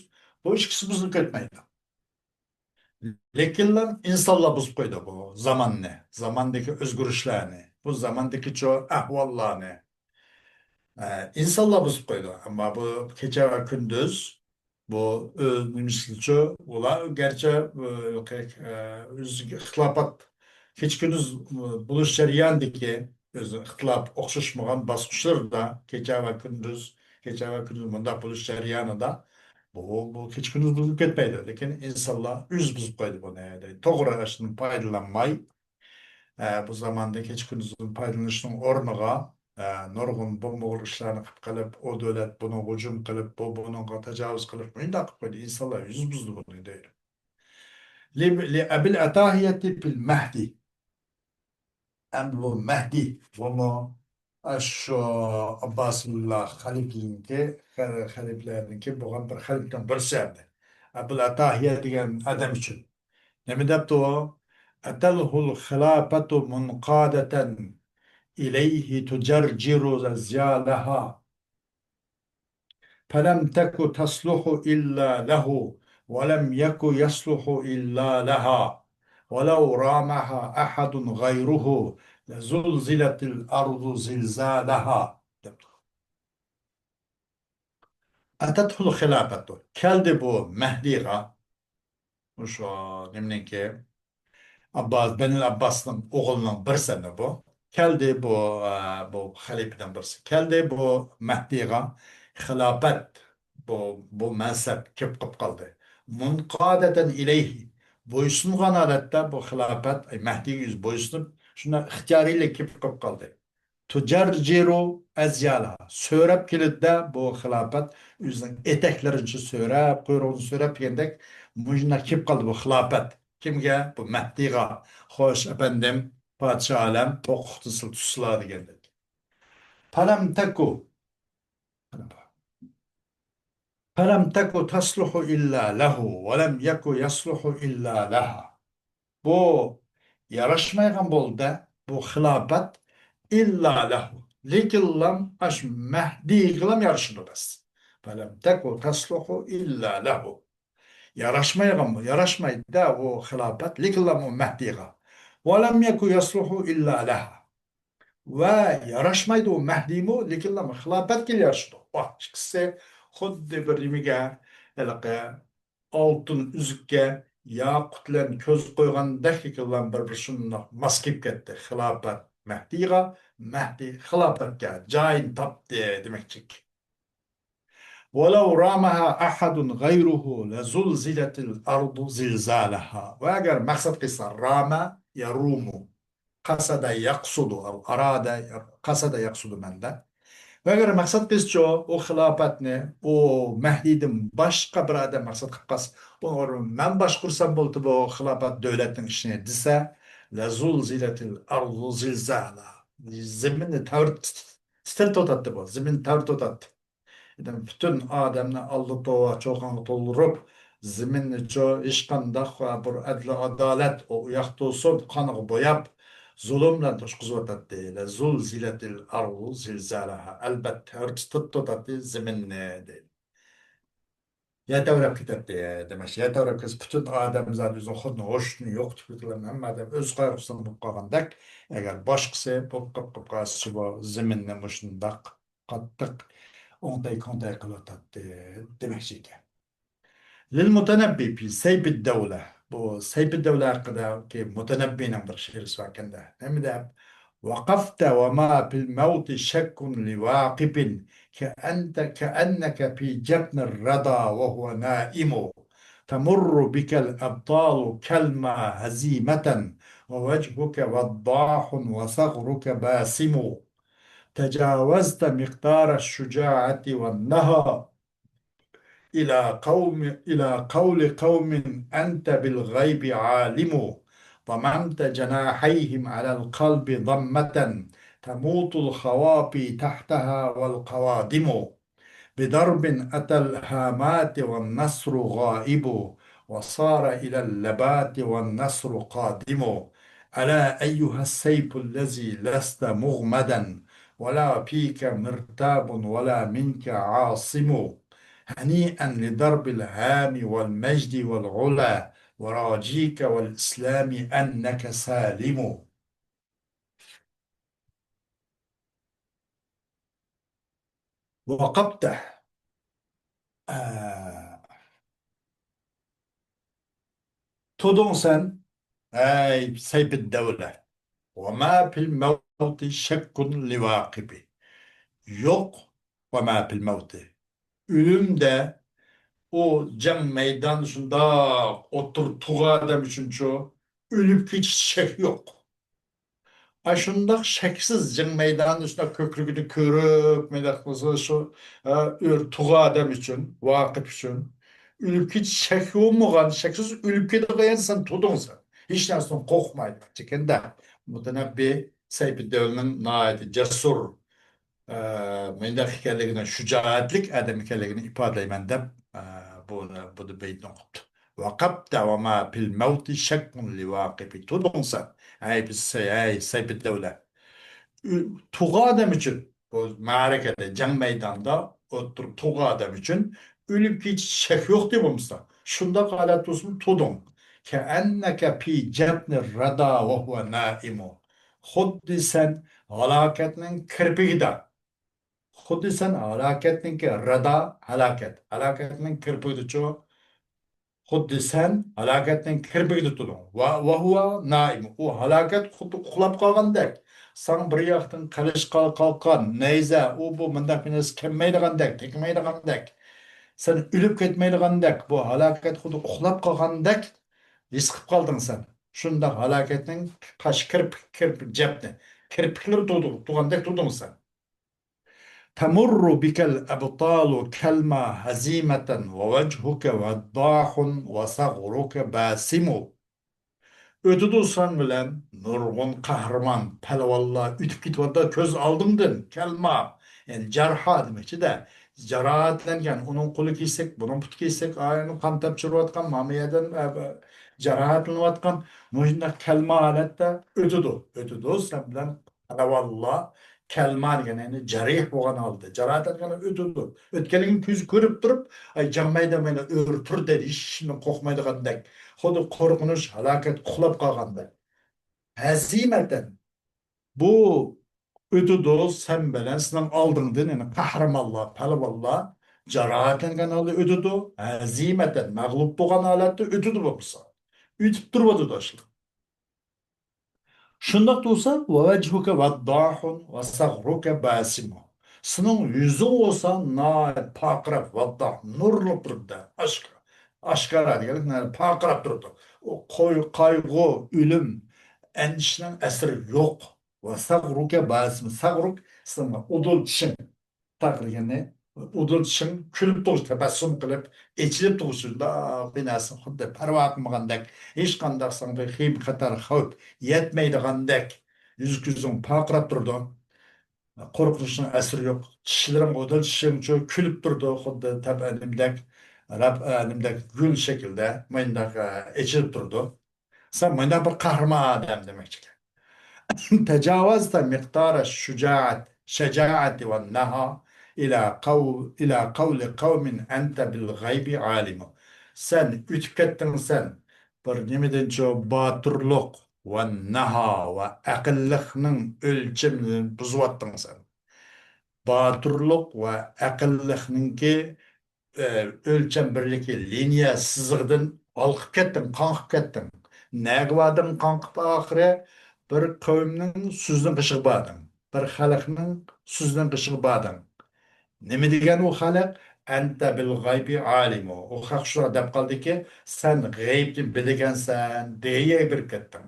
بۇ ئىككىسى بۇزۇلۇپ كەتمەيدۇ. لېكىنلا ئىنسانلار بۇزۇپ قويىدۇ بۇ زاماننى، زاماندىكى ئۆزگىرىشلەرنى، بۇ زاماندىكى چۇ ئەھۋاللارنى. ئە، ئىنسانلار بۇزۇپ قويىدۇ. ئەمما بۇ كېچە ۋە كۈندۈز، بۇ ئۆز نېمىسىچۇ، ئۇلار گەرچە، ئە، ئۆزىگە ئىختىلاپات، كېچە كۈندۈز، ئە، بولۇش جەريانىدىكى ئۆزى ئىختىلاپ ئوخشاشمىغان باسقۇچلىرىدا، كېچە ۋە كۈندۈز، كېچە ۋە كۈندۈز مۇنداق بولۇش جەريانىدا، بۇ، بۇ كېچە كۈندۈز بۇزۇلۇپ كەتمەيدۇ. لېكىن ئىنسانلار ئۆزى بۇزۇپ قويدى بۇنى. توغرا ئىشتىن پايدىلانماي، ئە، بۇ زاماندا كېچە كۈندۈزدىن پايدىلىنىشنىڭ ئورنىغا، ئە، نۇرغۇن بومبىغۇر ئىشلارنى قىلىپ قېلىپ، ئۇ دۆلەت بۇنىڭغا ھۇجۇم قىلىپ، بۇ بۇنىڭغا تاجاۋۇز قىلىپ، مۇنداق قىلىپ قويدى. ئىنسانلار يۈز بۇزدى بۇنى دەيدۇ. لى-، لى-، أبي العتاهية في المهدي. ئەمدى بۇ مەھدى، بۇمۇ ئاشۇ ئابباسىللار خەلىپىنىڭكى، خەلىپىلەرنىڭكى بولغان بىر خەلىپىنىڭ بىرسى ئەمدى. ئەبۇل ئەتاھىيە دېگەن ئادەم ئۈچۈن. نېمە دەپتۇ ئۇ؟ أتته الخلافة منقادة إليه تجرجر أذيالها. فلم تك تصلح إلا له، ولم يك يصلح إلا لها، ولو رامها أحد غيره لزلزلت الأرض زلزالها. دەپتۇ. أتته الخلافة. كەلدى بۇ مەھدىغا. مۇشۇ نېمىنىڭكى؟ ئابباس، بەنىل ئابباسنىڭ ئوغلىنىڭ بىرسى ئەمدى بۇ. كەلدى بۇ، ئە، بۇ خەلىپىنىڭ بىرسى. كەلدى بۇ مەھدىغا خىلاپەت، بۇ، بۇ مەنسەپ كېلىپ قېلىپ قالدى. منقادة إليه. بويسۇنغان ھالەتتە بۇ خىلاپەت، ئەي، مەھدىگە ئۆزى بويسۇنۇپ، شۇنداق ئىختىيارىيلىك كېلىپ قېلىپ قالدى. تجرجر أذيالها. سۆرەپ كېلىدىدە بۇ خىلاپەت ئۆزىنىڭ ئېتەكلىرىنى سۆرەپ، قۇيرۇقىنى سۆرەپ دېگەندەك مۇشۇنداق كېلىپ قالدى بۇ خىلاپەت. كىمگە؟ بۇ مەھدىغا. خوش، ئەپەندىم، پادىشاھ ئالەم، ھوقۇقنى سىل تۇتسىلا دېگەندەك. فلم تك. فلم تك تصلح إلا له، ولم يك يصلح إلا لها. بۇ ياراشمايدىغان بولدى، بۇ خىلاپەت، إلا له. لېكىنلا ئاشۇ مەھدىگىلا يارىشىدۇ بەس. فلم تك تصلح إلا له. ياراشمايدىغان، ياراشمايدۇ بۇ خىلاپەت، لېكىنلا ئۇ مەھدىغا. ولم يك يصلح إلا لها. ۋە ياراشمايدۇ ئۇ مەھدىمۇ، لېكىنلا خىلاپەتكە يارىشىدۇ. ۋاھ، ئىككىسى خۇددى بىر نېمىگە، ھېلىقى ئالتۇن ئۈزۈككە ياقۇت بىلەن كۆز قويغاندەك، لېكىنلا بىر-بىرى شۇنداق ماس كېلىپ كەتتى. خىلاپەت مەھدىغا، مەھدى خىلاپەتكە جايىنى تاپتى دېمەكچىلىك. ولو رامها أحد غيره لزلزلت الأرض زلزالها. ۋە ئەگەر مەقسەت قىلسا، رامە يەرۇمۇ، قەسەدە يەقسۇدۇ، ئارادە، قەسەدە يەقسۇدۇ مەندە. ۋە ئەگەر مەقسەت قىلسىچۇ، ئۇ خىلاپەتنى، ئۇ مەھدىدىن باشقا بىر ئادەم مەقسەت قىلىپ قالسا، ئۇنىڭ ئورنىغا مەن باشقۇرسام بولدى بۇ خىلاپەت دۆلەتنىڭ ئىشىنى دېسە، لزلزلت الأرض زلزالها. زېمىننى تەۋرىتىپ، تىترىتىۋاتاتتى بۇ، زېمىننى تەۋرىتىۋاتاتتى. دېدىم، پۈتۈن ئادەمنى ئاللا توۋا چۇقانغا تولدۇرۇپ، زېمىننىچۇ ھېچقانداق بىر ئەدلى ئادالەت ئۇ ياقتا تۇرسۇن، قانغا بوياپ، زۇلۇم بىلەن توشقۇزۇۋاتاتتى. لزلزلت الأرض زلزالها. ئەلۋەتتە، تەۋرىتىپ تۇرۇۋاتاتتى زېمىننى، دەيدۇ. يەر تەۋرەپ كېتەتتى، دېمەك، يەر تەۋرەپ كەتسە، پۈتۈن ئادەمزات ئۆزىنىڭ خۇدىنى ھوشىنى يوقىتىپ كېتىدۇ، ھەممە ئادەم ئۆز قايغۇسىدا بولۇپ قالغاندەك، ئەگەر باشقىسى بولۇپ قېلىپ قالسىچۇ، بۇ زېمىننى مۇشۇنداق قاتتىق ئوڭتەي-كوڭتەي قىلىۋاتاتتى دېمەكچى ئىكەن. للمتنبي في سيف الدولة. بۇ سەيپىددەۋلە ھەققىدىكى مۇتەنەببىنىڭ بىر شېئىرى بار ئىكەن-دە. نېمە دەپ؟ وقفت وما في الموت شك لواقف، كأنت، كأنك في جفن الردى وهو نائم. تمر بك الأبطال كالماء هزيمة، ووجهك وضاح وثغرك باسم. تجاوزت مقدار الشجاعة والنهى، إلى قوم، إلى قول قوم أنت بالغيب عالم. ضممت جناحيهم على القلب ضمة، تموت الخواطي تحتها والقوادم. بضرب أتى الهامات والنصر غائب، وصار إلى اللبات والنصر قادم. ألا أيها السيف الذي لست مغمدا، ولا فيك مرتاب ولا منك عاصم. هنيئا لضرب الهام والمجد والعلا، وراجيك والإسلام أنك سالم. وقفت. ئە، تۇردۇڭ سەن، ئەي سەيپىددەۋلە. وما في الموت شك لواقف. يوق، وما في الموت. ئۆلۈمدە ئۇ جەڭ مەيدانى شۇنداق ئوتتۇرا تۇغ ئادەم ئۈچۈنچۇ، ئۆلۈپ كېتىش شەك يوق. ئاشۇنداق شەكسىز جەڭ مەيدانىدا شۇنداق كۆكرىكىنى كۆرۈپ، مۇنداق قىلسا شۇ، ھە، ئۆر تۇغ ئادەم ئۈچۈن، ۋاقىپ ئۈچۈن ئۆلۈپ كېتىش شەك بولمىغان، شەكسىز ئۆلۈپ كېتىدىغان سەن تۇردۇڭ سەن. ھېچ نەرسىدىن قورقمايدىغان. مۇتەنەببى سەيپىددەۋلنىڭ ناھايىتى جەسۇر، ئە، مۇنداق ئىكەنلىكىنى، شۇجائەتلىك ئادەم ئىكەنلىكىنى ئىپادىلەيمەن دەپ، ئە، بۇ، بۇ بەيتنى ئوقۇپتۇ. ۋەقەفتە ۋە ما فىل مەۋتى شەككۇن لىۋاقىفى. تۇردۇڭ سەن. ئەي بىز، ئەي سەيپىددەۋلە. ئۆ-، تۇغ ئادەم ئۈچۈن، بۇ مەرىكىدە، جەڭ مەيدانىدا ئولتۇرۇپ تۇغ ئادەم ئۈچۈن ئۆلۈپ كېتىش شەك يوق دەپ بولمىسا. شۇنداق ھالەت تۇرسىمۇ تۇردۇڭ. كەئەننەكە پى جەفنى رەدا ۋە ھۇۋە نائىمۇ. خۇددى سەن ھالاكەتنىڭ كىرپىكىدە. خۇددى سەن ھالاكەتنىڭكى رەدا، ھالاكەت. ھالاكەتنىڭ كىرپىكىدىچۇ؟ خۇددى سەن ھالاكەتنىڭ كىرپىكىدە تۇردۇڭ. ۋە، ۋە ھۇۋە نائىم. ئۇ ھالاكەت خۇددى ئۇخلاپ قالغاندەك. ساڭا بىر ياقتىن قىلىچ قال-، قالقان، نەيزە، ئۇ بۇ مۇنداق بىر نەرسە كەلمەيدىغاندەك، تەگمەيدىغاندەك. سەن ئۆلۈپ كەتمەيدىغاندەك، بۇ ھالاكەت خۇددى ئۇخلاپ قالغاندەك ھېس قىلىپ قالدىڭ سەن. شۇنداق ھالاكەتنىڭ قاش كىرپىك، كىرپىك جەپنى، كىرپىكلىرى تۇردۇق-، تۇرغاندەك تۇردۇڭ سەن. تەمۇررۇ بىكەل ئەبتالۇ كەلما ھەزىمەتەن ۋە ۋەجھۇكە ۋەدداھۇن ۋە سەغرۇكە باسىمۇ. ئۆتىدۇ سەن بىلەن نۇرغۇن قەھرىمان، پەلۋانلار ئۆتۈپ كېتىۋاتىدۇ كۆز ئالدىڭدىن. كەلما، يەنى جەرھا دېمەكچىدە. جاراھەتلەنگەن، ئۇنىڭ قولى كېسىك، بۇنىڭ پۇتى كېسىك، ئاينى قان تاپشۇرۇۋاتقان، ماما يەردىن، ئە، جاراھەتلىنىۋاتقان، مۇشۇنداق كەلما ھالەتتە ئۆتىدۇ. ئۆتىدۇ سەن بىلەن پەلۋانلار. كەلما دېگەن يەنى جەرىھ بولغان ھالدا، جاراھەتلەنگەن ئۆتىدۇ. ئۆتكەنلىكىنى كۆزى كۆرۈپ تۇرۇپ، ئاي، جەڭ مەيدانىدا مانا ئۆرە تۇر دەيدۇ، ھېچنېمە قورقمايدىغاندەك. خۇددى قورقۇنچ، ھالاكەت ئۇخلاپ قالغاندەك. ھەزىمەتەن. بۇ ئۆتىدۇ سەن بىلەن سېنىڭ ئالدىڭدىن، يەنى قەھرىمانلار، پەلۋانلار جاراھەتلەنگەن ھالدا ئۆتىدۇ. ھەزىمەتەن، مەغلۇپ بولغان ھالەتتە ئۆتىدۇ بولمىسا. ئۆتۈپ تۇرۇۋاتىدۇ ئاشۇلار. شۇنداق تۇرسا، ۋەجھۇكە ۋەدداھۇن ۋە سەغرۇكە باسىمۇ. سېنىڭ يۈزۈڭ بولسا ناھايىتى پارقىراپ، ۋەدداھ، نۇرلۇق تۇرۇپتۇ. ئاشكارا، ئاشكارا دېگەنلىك ناھايىتى پارقىراپ تۇرۇپتۇ. ئۇ قوي-، قايغۇ، ئۆلۈم، ئەندىشىنىڭ ئەسىرى يوق. ۋە سەغرۇكە باسىمۇ، سەغرۇك، سېنىڭ ئۇدۇل چىشىڭ. تەقدىرگىنى ئۇدۇل چىشىڭ كۈلۈپ تۇرۇش، تەبەسسۇم قىلىپ، ئېچىلىپ تۇرۇش، شۇنداق بىر نەرسىنى خۇددى پەرۋا قىلمىغاندەك، ھېچقانداق ساڭا بىر خېيىم خەتەر، خەۋپ يەتمەيدىغاندەك، يۈز-كۆزۈڭ پارقىراپ تۇرىدۇ. قورقۇنچنىڭ ئەسىرى يوق. چىشلىرىڭ، ئۇدۇل چىشىڭچۇ كۈلۈپ تۇرىدۇ، خۇددى تەبىئە نېمىدەك، رەب-، ئە، نېمىدەك، گۈل شەكلىدە مۇنداق، ئە، ئېچىلىپ تۇرىدۇ. سەن مانا بىر قەھرىمان ئادەم دېمەكچىكەن. تەجاۋەزتە مىقدارە شۇجائەت، شەجائەتى ۋە نەھا ئىلە قەۋ-، ئىلە قەۋلى قەۋمىن ئەنتە بىل غەيبى ئالىمۇ. سەن ئۆتۈپ كەتتىڭ سەن بىر نېمىدىنچۇ باتۇرلۇق ۋە نەھا ۋە ئەقىللىقنىڭ ئۆلچىمىنى بۇزۇۋەتتىڭ سەن. باتۇرلۇق ۋە ئەقىللىقنىڭكى ئۆلچەم بىرلىكى، لىنىيە سىزىقىدىن ھالقىپ كەتتىڭ، قاڭقىپ كەتتىڭ. نەگە باردىڭ قاڭقىپ ئاخىرى؟ بىر قەۋمنىڭ سۆزىنىڭ قېشىغا باردىڭ. بىر خەلقنىڭ سۆزىنىڭ قېشىغا باردىڭ. نېمە دېگەن ئۇ خەلق؟ «ئەنتە بىل غەيبى ئالىمۇ». ئۇ خەق شۇنداق دەپ قالدىكى، «سەن غەيىبنى بىلىدىكەنسەن» دېگەن يەرگە بېرىپ كەتتىڭ.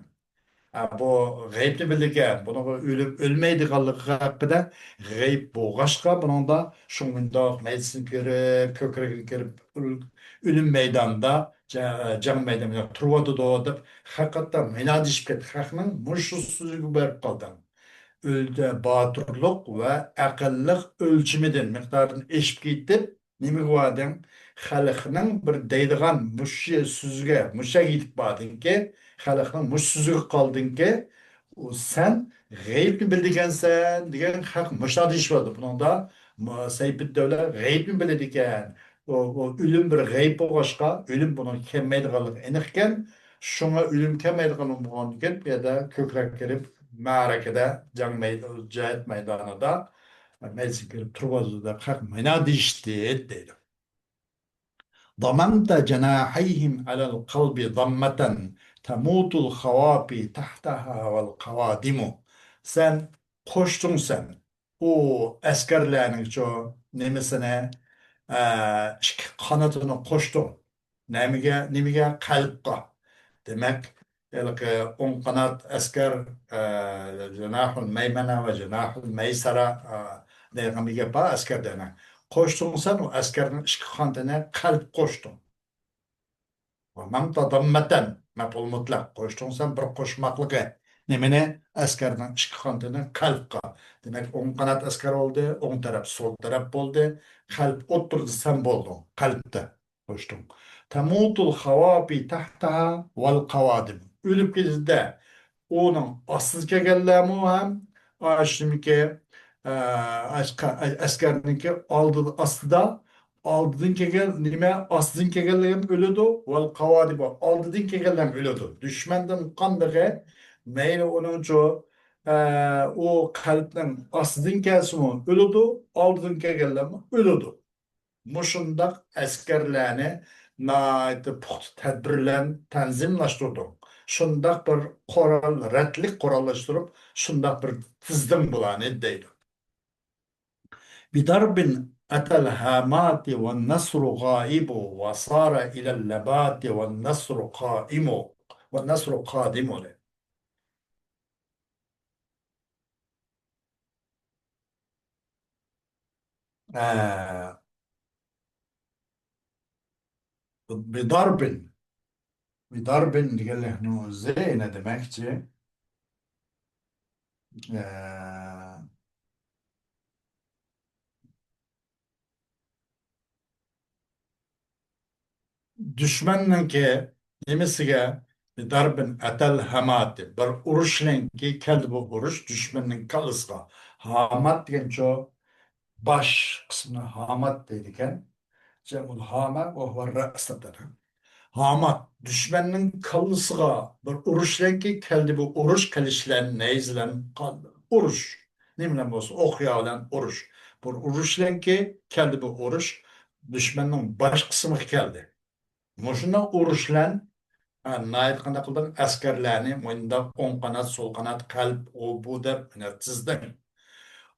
ئا، بۇ غەيىبنى بىلىدىكەن، بۇنىڭغا ئۆلۈپ ئۆلمەيدىغانلىقى ھەققىدە غەيىب بولغاچقا، بۇنىڭدا شۇ مۇنداق مەيدىسىنى كۆرۈپ، كۆكرىكىنى كۆرۈپ، ئۆل-، ئۆلۈم مەيدانىدا، جە-، جەڭ مەيدانىدا تۇرۇۋاتىدۇ دەپ، ھەقىقەتەن مۇنادى ئېشىپ كەتتى. خەقنىڭ مۇشۇ سۆزىگە بېرىپ قالدىڭ. ئۆلدە باتۇرلۇق ۋە ئەقىللىق ئۆلچىمىدىن، مىقدارىدىن ئېشىپ كېتىپ، نېمىگە باردىڭ؟ خەلقنىڭ بىر دەيدىغان مۇشۇ سۆزىگە، مۇشۇ يەرگە يېتىپ باردىڭكى، خەلقنىڭ مۇشۇ سۆزىگە قالدىڭكى، ئۇ سەن غەيىبنى بىلىدىكەنسەن دېگەن خەق مۇشۇنداق دېيىشىۋاتىدۇ. بۇنىڭدا م-، سەيپىددەۋلە غەيىبنى بىلىدىكەن. ئۇ، ئۇ ئۆلۈم بىر غەيىب بولغاچقا، ئۆلۈم بۇنىڭغا كەلمەيدىغانلىقى ئېنىقكەن. شۇڭا ئۆلۈم كەلمەيدىغان بولغاندىكىن، بۇ يەردە كۆكرەك كېرىپ، مەرىكىدە، جەڭ مەيد-، جىھاد مەيدانىدا مەيدىسىگە كىرىپ تۇرۇۋاتىدۇ دەپ خەق مانا دېيىشتى دەيدۇ. ضممت جناحيهم على القلب ضمة تموت الخوافي تحتها والقوادم. سەن قوشتۇڭ سەن. ئۇ ئەسكەرلەرنىڭچۇ نېمىسىنى، ئە، ئىككى قانىتىنى قوشتۇڭ. نېمىگە، نېمىگە؟ قەلبقا. دېمەك، ھېلىقى ئوڭ قانات ئەسكەر، ئە، جۇناھۇل مەيمەنە ۋە جۇناھۇل مەيسەرە، ئە، دەيدىغان بىر گەپ بار ئەسكەردە. قوشتۇڭ سەن ئۇ ئەسكەرنىڭ ئىككى قانىتىنى قەلب قوشتۇڭ. ضممت ضمة، مەپئۇل مۇتلەق. قوشتۇڭ سەن بىر قوشماقلىقى. نېمىنى؟ ئەسكەرنىڭ ئىككى قانىتىنى قەلبقا. دېمەك، ئوڭ قانات ئەسكەر بولدى، ئوڭ تەرەپ، سول تەرەپ بولدى. قەلب ئوتتۇرىدا سەن بولدۇڭ، قەلبتە. قوشتۇڭ. تموت الخوافي تحتها والقوادم. ئۆلۈپ كېتىدۇ-دە، ئۇنىڭ ئاستىدا كەلگەنلەرمۇ ھەم ئاشۇنىڭكى، ئە، ئەسكە-، ئەسكەرنىڭكى ئالدىدا، ئاستىدا، ئالدىدىن كەلگەن، نېمە، ئاستىدىن كەلگەنلەر ھەم ئۆلىدۇ، والقوادم، ئالدىدىن كەلگەنلەر ھەم ئۆلىدۇ. دۈشمەندىن قاندىغى، مەيلى ئۇنىڭچۇ، ئە، ئۇ قەلبنىڭ ئاستىدىن كەلسىمۇ ئۆلىدۇ، ئالدىدىن كەلگەنلەرمۇ ئۆلىدۇ. مۇشۇنداق ئەسكەرلەرنى ناھايىتى پۇختا تەدبىر بىلەن تەنزىملاشتۇردۇڭ. شۇنداق بىر قورال، رەتلىك قوراللاشتۇرۇپ، شۇنداق بىر تىزدىڭ بۇلارنى، دەيدۇ. بضرب أتى الهامات والنصر غائب وسار إلى اللبات والنصر قائم، والنصر قادم. ئە، بضرب. بضرب دېگەنلىكنىڭ ئۆزى نېمە دېمەكچى؟ ئە، دۈشمەننىڭكى نېمىسىگە؟ بضرب أتى الهامات، بىر ئۇرۇشلەنكى كەلدى بۇ ئۇرۇش دۈشمەننىڭ كاللىسىغا. ھامات دېگەنچۇ باش قىسمىنى ھامات دەيدىكەن. جەمئۇل ھامە ۋە ھۇۋە رەس دەپ. ھامات، دۈشمەننىڭ كاللىسىغا بىر ئۇرۇشلەنكى كەلدى بۇ ئۇرۇش، قىلىچلەن، نەيزىلەن، قان-، ئۇرۇش. نېمە بىلەن بولسا، ئوقيا بىلەن ئۇرۇش. بىر ئۇرۇشلەنكى كەلدى بۇ ئۇرۇش، دۈشمەننىڭ باش قىسمىغا كەلدى. مۇشۇنداق ئۇرۇشلەن، ھە، ناھايىتى قانداق قىلدىڭ؟ ئەسكەرلەرنى مۇنداق ئوڭ قانات، سول قانات، قەلب، ئۇ، بۇ دەپ مانا تىزدىڭ.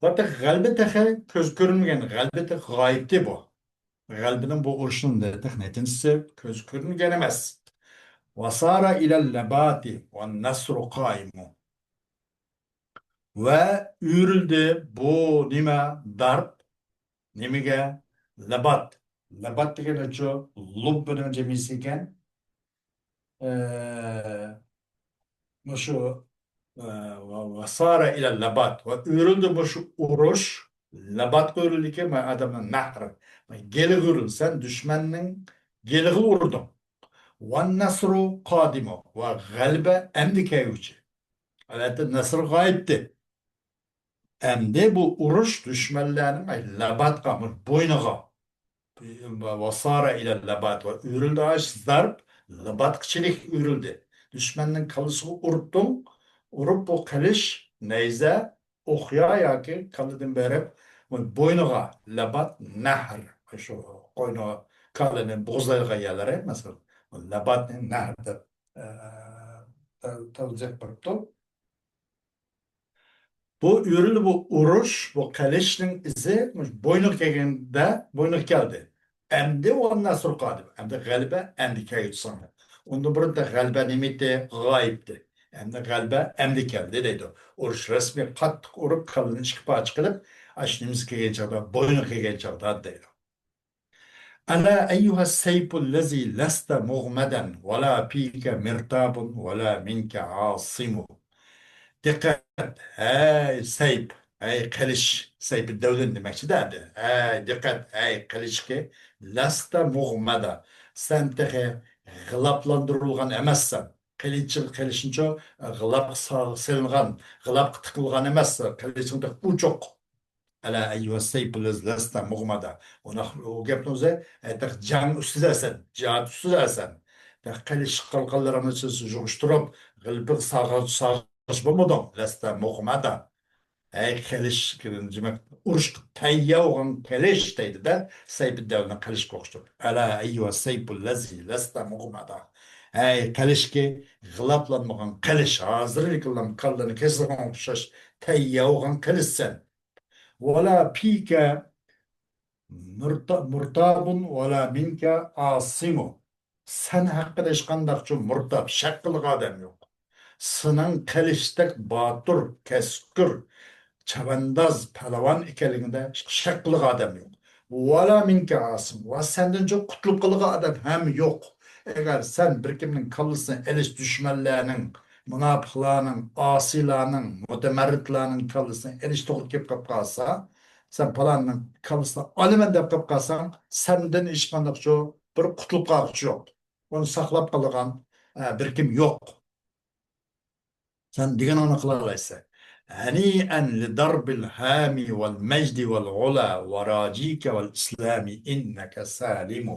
بۇ يەردە غەلىبە تېخى كۆز كۆرۈنمىگەن، غەلىبە تېخى غايىبتى بۇ. غەلىبىنىڭ بۇ ئۇرۇشنىڭ تېخى نەتىجىسى كۆز كۆرۈنگەن ئەمەس. وسار إلى اللبات والنصر قائم. ۋە ئۆرۈلدى بۇ نېمە؟ دارب. نېمىگە؟ لابات. لابات دېگەن نېچۇ؟ لۇببىنىڭ جەمئىسى ئىكەن. ئە، مۇشۇ، ئە، ۋە، ۋە سارە ئىلە لابات. ۋە ئۆرۈلدى مۇشۇ ئۇرۇش. لاباتقا ئۆرۈلدىكى، مانا ئادەمنىڭ نەھرى. مانا گېلىغا ئۆرۈلدى. سەن دۈشمەننىڭ گېلىغا ئۇردۇڭ. ۋەننەسرۇ قادىمۇ. ۋە غەلىبە ئەمدى كەلگۈچى. ئەلۋەتتە، نەسر غايىبتى. ئەمدى بۇ ئۇرۇش دۈشمەنلەرنىڭ، ئاي، لاباتقا، بوينىغا، ۋەسارە ئىلە لابات، ۋە ئۆرۈلدى ئاش زەرب، لاباتقىچىلىك ئۆرۈلدى. دۈشمەننىڭ كاللىسىغا ئۇرۇپتۇڭ، ئۇرۇپ بۇ قىلىچ، نەيزە، ئوقيا ياكى كاللىدىن بېرىپ، بوينىغا، لابات، نەھر، شۇ قوينىغا، كاللىنى بوغۇزلايدىغان يەرلىرى، مەسىلەن، لاباتنى نەھر دەپ، ئە، تەۋجىھ قىلىپتۇ. بۇ ئۆرۈلدى، بۇ ئۇرۇش، بۇ قىلىچنىڭ ئىزى مۇشۇ بوينىغا كەلگەندە، بوينىغا كەلدى. ئەمدى ۋەننەسرۇ قادىم. ئەمدى غەلىبە، ئەمدى كەلگۈچى ساڭا. ئۇندىن بۇرۇن غەلىبە نېمە ئىدى؟ غايىبتى. ئەمدى غەلىبە ئەمدى كەلدى دەيدۇ. ئۇرۇش رەسمىي قاتتىق ئۇرۇپ، كاللىنى ئىككى پارچە قىلىپ، ئاشۇ نېمىسى كەلگەن چاغدا، بوينىغا كەلگەن چاغدا دەيدۇ. ألا أيها السيف الذي لست مغمدا ولا فيك مرتاب ولا منك عاصم. دىققەت، ھەي سەيپ، ھەي قىلىچ، سەيپىدەۋلىنى دېمەكچىدە ئەمدى. ھەي دىققەت، ھەي قىلىچكى، لست مغمدا، سەن تېخى غىلاپلاندۇرۇلغان ئەمەسسەن. قىلىچ، قىلىچنىچۇ غىلاپقا سا-، سېلىنغان، غىلاپقا تىقىلغان ئەمەسسەن. قىلىچىڭ تېخى ئوچۇق. ألا أيها السيف الذي لست مغمدا. ئۇنداق ئۇ گەپنىڭ ئۆزى، ئە، تېخى جەڭ ئۈستىدە سەن، جىھاد ئۈستىدە سەن. تېخى قىلىچ قالقانلىرىڭنى يىغىشتۇرۇپ، غەلىبە ساغ-، ساغىش بولمىدىڭ. لست مغمدا. ھەي قىلىچ، دېمەك، ئۇرۇشقا تەييار بولغان قىلىچ دەيدۇ-دە، سەيپىدەۋلىنى قىلىچقا ئوخشىتىپ. ألا أيها السيف الذي لست مغمدا. ھەي قىلىچكى، غىلاپلانمىغان قىلىچ، ھازىرلا كاللىنى كېسىدىغان ئوخشاش تەييار بولغان قىلىچ سەن. ولا فيك مرت-، مرتاب ولا منك عاصم. سەن ھەققىدە ھېچقانداقچۇ مۇرتاب، شەك قىلىدىغان ئادەم يوق. سېنىڭ قىلىچتەك باتۇر، كەسكۈر، چەۋەنداز، پەلۋان ئىكەنلىكىڭدە شەك قىلىدىغان ئادەم يوق. ولا منك عاصم، ۋە سەندىنچۇ قۇتۇلۇپ قالىدىغان ئادەم ھەم يوق. ئەگەر سەن بىر كىمنىڭ كاللىسىنى ئېلىش، دۈشمەنلەرنىڭ، مۇناپىقلارنىڭ، ئاسىيلارنىڭ، مۇتەمەررىدلارنىڭ كاللىسىنى ئېلىش توغرا كېلىپ قېلىپ قالسا، سەن پالاننىڭ كاللىسىنى ئالىمەن دەپ قېلىپ قالساڭ، سەندىن ھېچقانداقچۇ بىر قۇتۇلۇپ قالغۇچى يوق. ئۇنى ساقلاپ قالىدىغان، ئە، بىر كىم يوق. سەن دېگىنىڭنى قىلالايسەن. هنيئا لضرب الهام والمجد والعلا وراجيك والإسلام إنك سالم.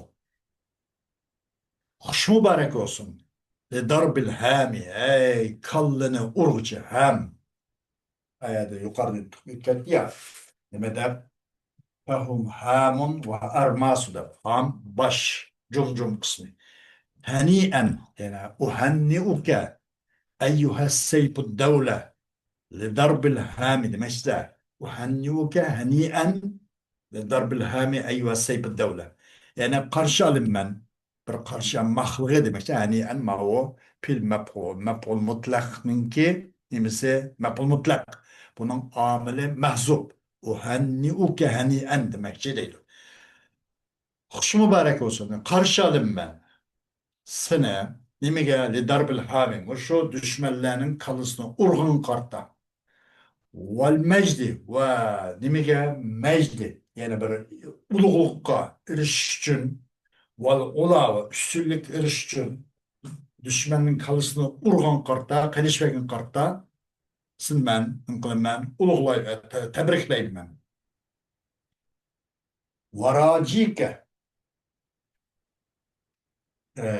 خۇش مۇبارەك بولسۇن. لضرب الهام، ئەي كاللىنى ئۇرغۇچى ھام. ئايەدە يۇقىرىدا ئۆتۈپ كەتتى يا. نېمە دەپ؟ فهم هام وأرماس دەپ. ھام باش، جۇمجۇم قىسمى. هنيئا، يەنى أهنئك أيها السيف الدولة لضرب الهام دېمەكچىدە. أهنئك هنيئا لضرب الهام أيها السيف الدولة. يەنى قارشى ئالىمەن. بىر قارشى ئالماقلىقى دېمەكچى. ھەنىئەن ماۋۇ پېئىل مەپئۇل، مەپئۇل مۇتلەقنىڭكى نېمىسى؟ مەپئۇل مۇتلەق. بۇنىڭ ئامىلى مەھزۇپ. ئۇ ھەننىئۇكە ھەنىئەن دېمەكچى دەيدۇ. خۇش مۇبارەك بولسۇن. قارشى ئالىمەن سېنى. نېمىگە؟ لىداربىل ھامى. مۇشۇ دۈشمەنلەرنىڭ كاللىسىنى ئۇرغىنىغا قارىتا. ۋەل مەجدى، ۋە نېمىگە؟ مەجدى، يەنى بىر ئۇلۇغلۇققا ئېرىشىش ئۈچۈن، ۋەل ئۇلا، ۋە ئۈستۈنلۈككە ئېرىشىش ئۈچۈن، دۈشمەننىڭ كاللىسىنى ئۇرغان قارتا، قىلىچ بەرگەن قارتا، سېنى مەن نېمە قىلىمەن؟ ئۇلۇغلاي-، تە-، تەبرىكلەيمەن. ۋەراجىكە. ئە،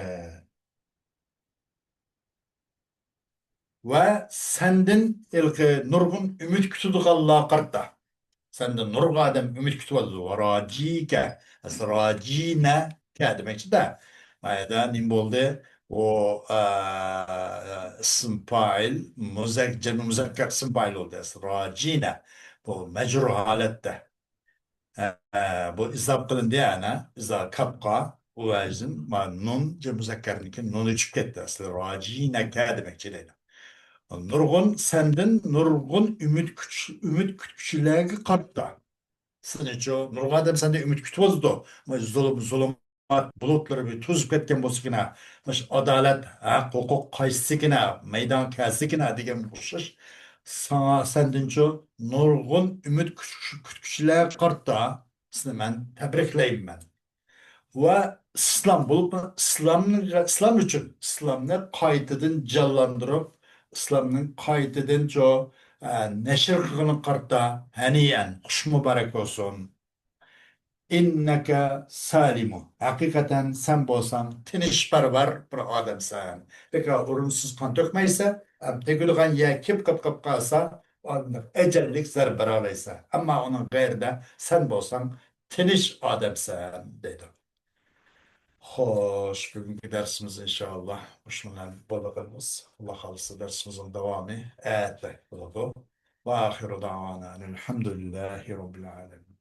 ۋە سەندىن ھېلىقى نۇرغۇن ئۈمىد كۈتىدىغانلار قارتا. سەندىن نۇرغۇن ئادەم ئۈمىد كۈتۈۋالىدۇ. ۋەراجىكە. ئەسلى راجىنەكە دېمەكچىدە. ما يەردە نېمە بولدى؟ ئۇ، ئە، ئىسىم پائىل، مۇزەك-، جەمئىي مۇزەككەر ئىسىم پائىل بولدى. ئەسلى راجىنە. بۇ مەجرۇر ھالەتتە. ئە، بۇ ئىزاپە قىلىندى، ئەنە، ئىزا كاپقا، ئۇ ۋەجدىن، ما، نۇن، جەم مۇزەككەرنىڭكى نۇنى چۈشۈپ كەتتى. ئەسلى راجىنەكە دېمەكچى دەيدۇ. نۇرغۇن، سەندىن نۇرغۇن ئۈمىد كۈتۈش-، ئۈمىد كۈتكۈچىلەرگە قارىتا. سېنىچۇ، نۇرغۇن ئادەم سەندىن ئۈمىد كۈتۈۋالىدۇ. ما، زۇلۇم، زۇلۇم بۇلۇتلىرى بىر توزۇپ كەتكەن بولسىكىنا، مۇشۇ ئادالەت، ھەق، ھوقۇق قايسىكىنا، مەيدانغا كەلسىكىنا دېگەنگە ئوخشاش، ساڭا، سەندىنچۇ نۇرغۇن ئۈمىد كۈتكۈچ-، كۈتكۈچىلەر قارتا سېنى مەن تەبرىكلەيمەن. ۋە ئىسلام، بولۇپمۇ ئىسلامنى، ئىسلام ئۈچۈن، ئىسلامنى قايتىدىن جانلاندۇرۇپ، ئىسلامنى قايتىدىنچۇ، ئە، نەشر قىلغىنىغا قارتا، ھەنىئەن، خۇش مۇبارەك بولسۇن. ئىننەكە سالىمۇ. ھەقىقەتەن سەن بولساڭ تىنچپەرۋەر بىر ئادەمسەن. بىكار ئورۇنسىز قان تۆكمەيسەن. ھەم تېگىدىغان يەر كېلىپ قېلىپ قالسا، ئاندىن ئەجەللىك زەربە بېرەلەيسەن. ئەمما ئۇنىڭ غەيرىدە سەن بولساڭ تىنچ ئادەمسەن، دەيدۇ. خوش، بۈگۈنكى دەرسىمىز ئىنشائاللا مۇشۇ بىلەن بولىدىغىنىمىز. ئاللا خالىسا دەرسىمىزنىڭ داۋامى ئەتە بولىدۇ. وآخر دعوانا أن الحمد لله رب العالمين.